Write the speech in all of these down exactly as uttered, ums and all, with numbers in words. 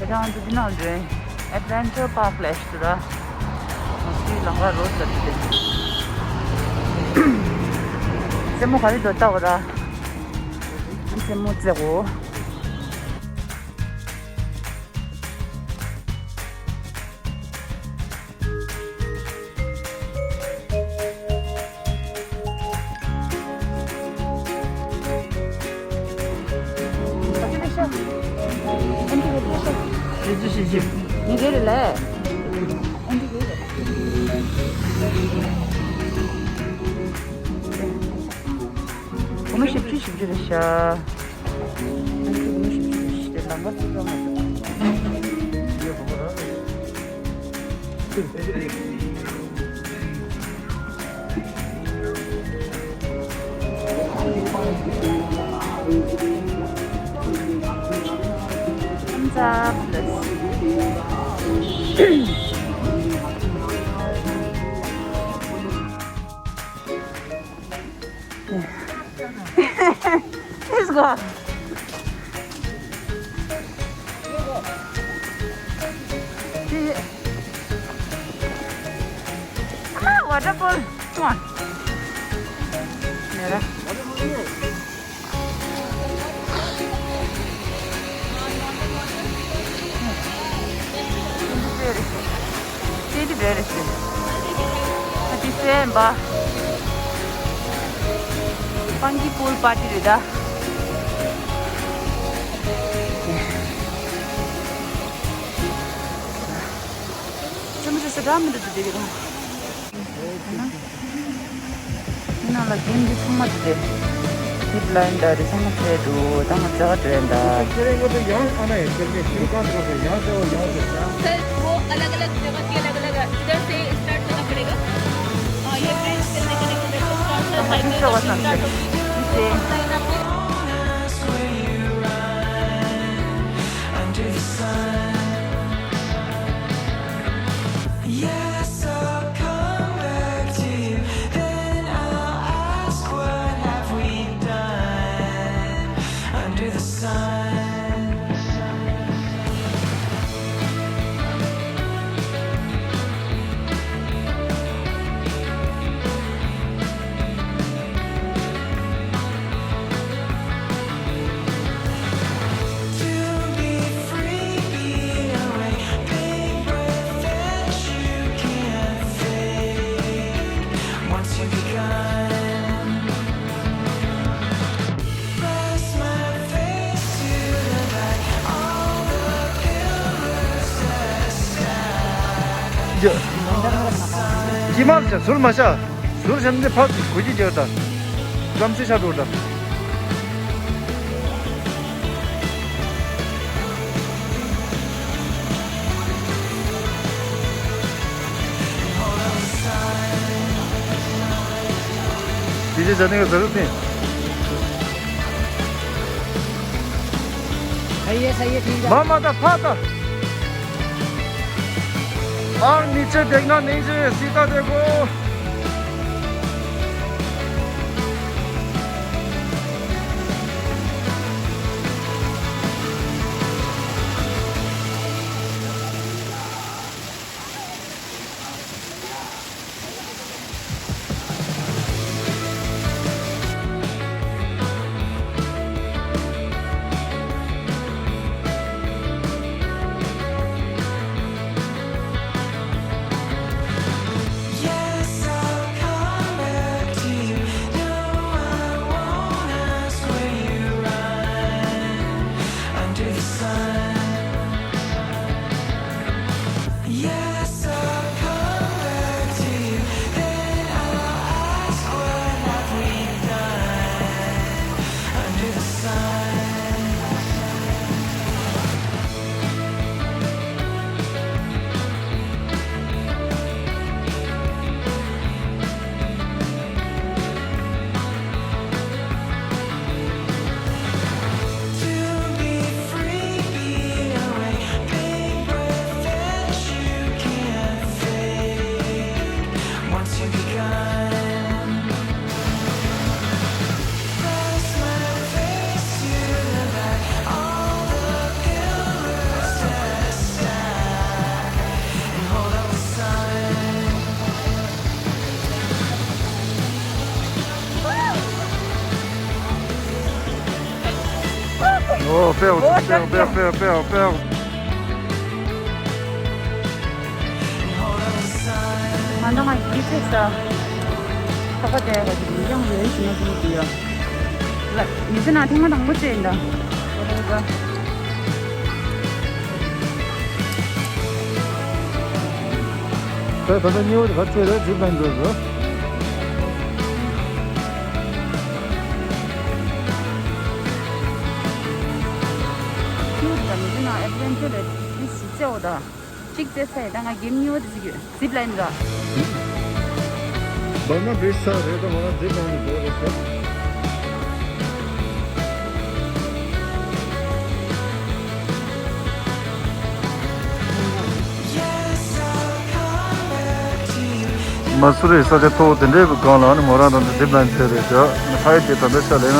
ཁྱེད་རང་ཚོ་འདི་ནང་འདྲེན། Adventure Park ལས་ཤི་ར། ང་ཚོའི་ལམ་ཁ་རོ་ཟེར་ཏེ། སེན་མོ་ག་རེ་འདོད་ལྟ་བ་ར། སེན་མོ་བཙལ་གོ། སྒོར་མོ་བཞི་བཅུ་བཞི་བཅུ་རེད་ཤག་སྒོར་མོ་བཞི་བཅུ་རེད་ཤག་དེ་ལམ་ཁ་ཚུར་འགྲོ་མ་ཐུབ། Thumbs up. Let's go. Ah, waterfall. Come on. Twenty very soon. Twenty very soon. At the same bar. Funky pool party རེད་ད། ཅི་མི་ཟེར་ས་འདྲ་མི་འདུག་དེ་རེད། ཡིན་ནའང་ལ་རྒན་འདི་ཚང་མ་དེ་དེ། ཧིབ་ལ་ཡིན་ད་རེད། ཚང་མ་བཙལ་འདུག་ད་ང་བཙལ་ག་འགྲོ་ཡིན་ད། ཁྱེད་རང་ངོ་དེ་ཡང་ཨ་ན་ཡང་ཁྱེད་ཀྱི་ཤིང་ཀང་ཐོག་ཏུ་ཡང་བཙལ་བ་ཡང་བཙལ་ས། सर, वो अलग-अलग जगह की अलग-अलग है। इधर से स्टार्ट करना पड़ेगा। हाँ, ये ब्रिज से लेकर इधर तक स्टार्ट होता है, साइड से स्टार्ट होता है। Under the sun. Yes, I'll come back to you. Then I'll ask, what have we done under the sun? ཇི་མ་བྱ་ཟུར་མ་བྱ། ཟུར་བྱས་ནས་ཕར་གོ་གི་རྒྱག་ད། བསམ་སེ་ཤ་འགྲོ་ད། དེ་ཚེ་ཟ་ནི་ག་ཟ་རུ་ཕིན། सही है, सही है, ठीक है। མ་མ་ད་ཕ་ད། और नीचे देखना नहीं चाहिए, सीधा देखो। ཨོ་སྤེའོ་སྤེའོ་སྤེའོ་སྤེའོ་སྤེའོ། ང་ཚོ་ང་ཡི་ཚེ་ས་ཁ་ཁ་དེ་ག་ཅིག་ཡང་ཡོད་ཞུ་ན་ཞུ་གི་ཡོད། ལ་མི་ཚེ་ནང་ཐེངས་མ་དང་པོ་ཅིག་ཡིན་ད། ད་ད་ལྟ་ཉེ་བོ་དེ་ག་ཚོད་རེད། ཛིབ་ལ་ཡིན་འགྲོ་རེད། ཁྱེད་ཀྱི་མི་ཚེ་ནང་ཨེ་ཌི་ཝེན་ཅར་རེད། དེ་ཞིག་བརྩེ་བོ་དང་གཅིག་བརྩེ་ས་ཡིན་ད། ང་གེམ་གཉིས་པ་དེ་ཞིག་ཡོད། ཛིབ་ལ་ཡིན་ད། འབར་མ་བི་ཆ་ས་རེད་ད། ང་རང་ཛིབ་ལ་ཡིན་འགྲོ་རེད་ཟེར། མ་སུ་རི་ས་ཆ་མཐོ་བོ་དེ་འདྲའི་སྒང་ལ་ནི་མོ་རང་རང་དུ་ཛིབ་ལ་ཡིན་ཚོད་རེད་ཤག་ནི་ཧའི་དེ་ད་ལྟ་ཤ་ལས་ན་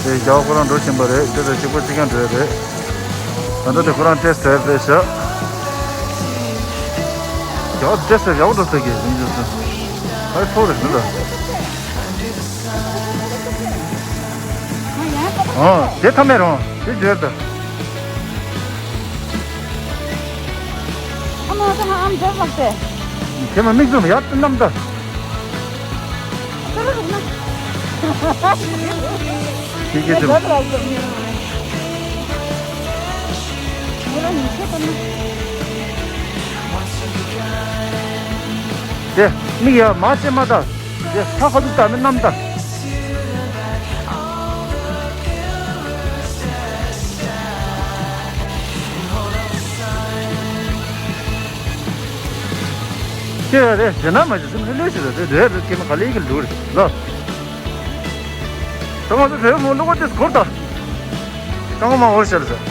དེ་རྒྱ་བ་ཁོ་རང་འགྲོ་བཞིན་པ་རེད། དེ་ལ་གཅིག་པ་གཅིག་རྐྱང་འགྲོ་ཡ་རེད། ད་ལྟ་དེ་ཁོ་རང་ཏེས་ཊི་རེད་ཤག་རྒྱ་བ་ཏེས་ཊི་ཡག་པོ་འགྲོ་ས་གི་ཡིན་རྒྱུ་སུ་ཧའི་མཐོ་རེད་འདུག་ད། ཨ་དེ་ཐ་མེད་རང་དེ་བརྗོད་ད། ཨ་མ་ད་ང་ཨམ་སྦྱར་ལགས་ཏེ། དེ་མ་མིག་བཙུམ་ཡར་བསྣམས་ད། ཨ་ལ་རུག་ན། ཁྱེད་ཀྱིས་ང་དེ་སྦྱར་ལགས་ཏེ། ང་ལ་ཉིན་ཤས་ལྟར་ན། དེ་མིག་ཡར་མར་ཕྱེ་མ་ད། དེ་ཕ་ཁ་ཐུག་ད་མི་བསྣམས་ད། ཁྱེད་རེད་དེ་ན་མ་ཞིག་སེམས་ལྷོད་ལྷོད་ཞིག་རེད་དེ་རེད་རེད་ཁྱེད་མ་ག་ལེ་གི་ལུག་རེད་ལ། ད་ང་ཚོ་བོད་མོ་ལུག་པ་དེ་སྐོར་ད། ཀྲང་མ་འོར་ཤར་ཟེར།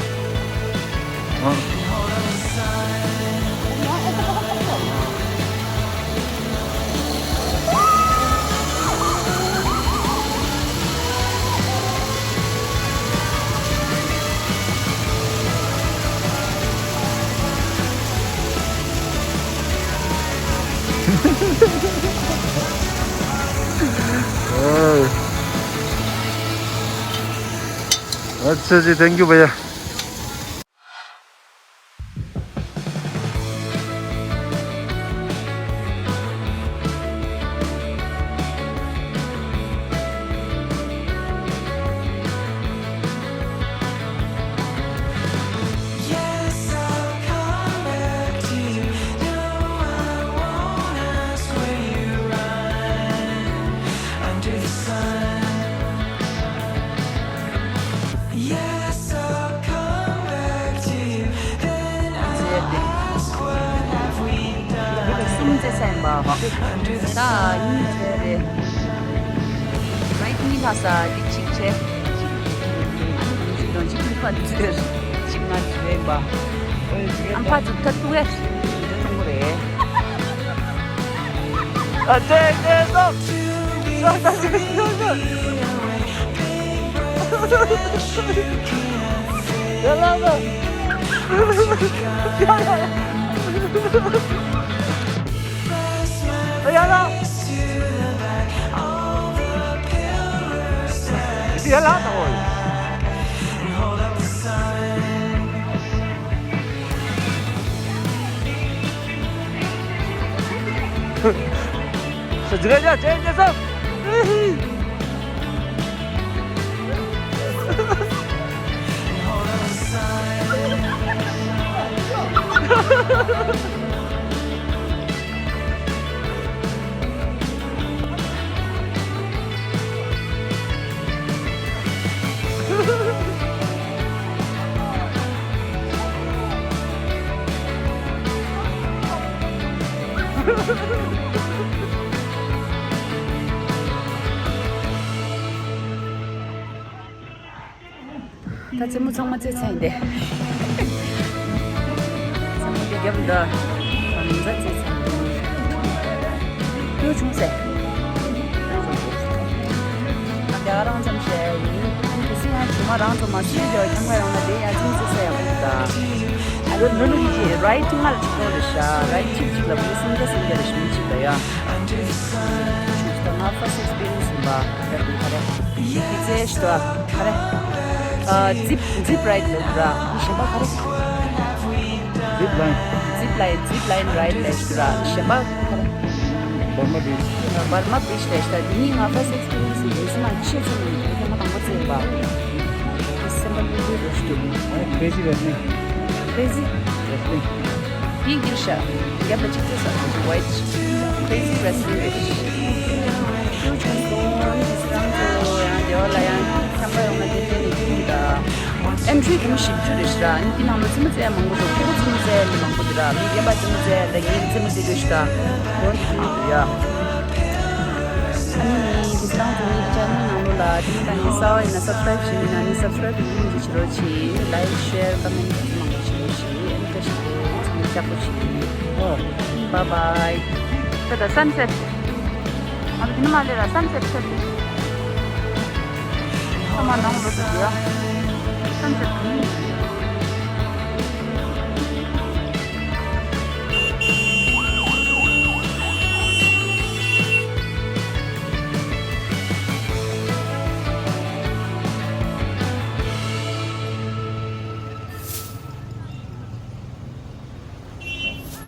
अच्छा जी, thank you भैया। ཟེར་ཏེ། ཡི་གེ་གསུམ་བཙལ་ས་ཡིན་པ། ད་གཉིས་བཙལ་རེད། རའིཊ་གཉིས་ལྷག་ས་འདི་གཅིག་བྱས། ཨ་ནི་གཅིག་དང་གཅིག་གཉིས་པ་འདི་བཙལ། གཅིག་ང་བཙལ་པ། ཨམ་ཕ་ཚུགས་ཐ་ཐུག་ཨེ། འདི་ཐུང་གོ་རེད། ཨ་ཙེ་ཙེ་སོ། སོ་སོ་སོ་སོ། ཡ་ལ་ལ། ཡ་ལ། ཡ་ལ། ཡ་ལ་དང་། ད་རྩེད་མོ་ཚང་མ་རྩེད་ཚར་ཡིན་ཏེ། རྩེད་མོ་དེ་རྒྱབ་འདི་གང་ཟག་རྩེད་ཚར་ཡིན། ཡོ་བྱུང་ཟེར། ང་རྒྱ་གར་རང་ཙམ་བཤད་ཡིན། གལ་སྲིད་ཡང་ཇུ་མ་རང་ཚོ་མ་སུའི་རྒྱ་ཁྱམས་ཁ་ཡོང་ན་དེ་ཡ་ཅིང་ཙེ་ས་ཡ་གུག་ད། ཨ་ལོ་ནུ་ལུ་གི་རའིཊ་ང་ལ་ཅིག་ཏོ་རེ་ཤ་རའིཊ་ཅིག་ཅིག་ལ་བུ་སུམ་བརྒྱ་སུམ་བརྒྱ་རེ་ཞིམ་ཅིག་ལ་ཡ། ཅུ་ཅི་ད་ང་ཕར་སི་ཨེགས་པི་རི་ཡན་སི་ཡིན་པ་ཁ་རེ་ཁ་རེ། ཡི་ཙེ་ཤི་ཏོ་ཁ་རེ། ཨ། ཛིབ་ཛིབ་རའིཌ་ལབ་ར། གཞན་པ་ག་རེ། ཛིབ་ལའིན། ཛིབ་ལའིན། ཛིབ་ལའིན་རའིཌ་ལབ་ར། གཞན་པ་ག་རེ། བར་མ་བྷིཆ། བར་མ་བྷིཆ་ལབ་ར། དེ་ནི་ང་ཕར་སི་ཊི་ཨེག་སི་པི་རི་ཡན་སི་ཡིན་ཟེར་ན་ཆེ་ཆུང་མེད། དེ་ང་དང་པོ་བཙལ་བ། དེ་སེམས་པ་ལྷོད་ལྷོད་རེད་ཤག་ཨ། ཁེ་རེ་ཛི་རེ་སི་ལིང་། ཁེ་རེ་ཛི་རེ་སི་ལིང་། དེ་གྱིས་ཤ། རྒྱབ་ལ་ཅིག་ཏུ་ས་ཝའིཊ། ཁེ་རེ་ཛི་རེ་སི་ལིང་རེད། ཁྱོད་ཆུང་སོང་། ཁྱེད་རང་ཚོ་ཡང་སྡེ་བ་ལ་ཡང་ཁྱམས་པ་ཡོང་ན་ཏན་ཏན་ནས་ཁྱོད་ད། ཨེན་ཊི་རི་གོང་བཞི་བཅུ་རེད་ཤག་ཨ་ནི་དེ་ནང་ལ་རྩེད་མོ་རྩེ་ཡ་མང་པོ་འདུག་ཁོ་བོ་རྩེད་མོ་རྩེ་ཡ་མང་པོ་འདུག་ར། མི་རྒན་པ་རྩེད་མོ་རྩེ་ཡ་ད་ངས་རྩེད་མོ་རྩེ་དགོས་ཤག་ད་གོང་དུ་འདུག་ཡ། ཨ་ནི་དེ་ཚོ་རང་ཚོ་ངའི་ཅེ་ནལ་ནང་ལོགས་ལ་དེ་མོ་ད་ངའི་གསར་པ་ཡིན་ན་སབ་སི་ཀ་རའིབ་བྱས་མེད་ན་ནི་སབ་སི་ཀ་རའིབ་ཡིན་གྱི་བྱེད་རོགས་བྱེད། ལའིཀ་ཤེར་ཀོ་མེན་ཊི་མང་པོ་བྱེད་རོགས་བྱེད། ཨ་ནི་བཀྲ་ཤིས་བདེ་ལེགས། ཚང་མ་ཡག་པོ་བྱེད། ཨོ། བཱའི་བཱའི། ད་ད་སན་སེཊ། ང་ཚོ་དེ་ནས་མར་སླེབས་ར་སན་སེཊ་ཆགས་ཀྱི། ཚང་མ་ནང་ལོགས་སུ་འགྲོ་ཡ། སན་སེཊ་གང་ཡིན།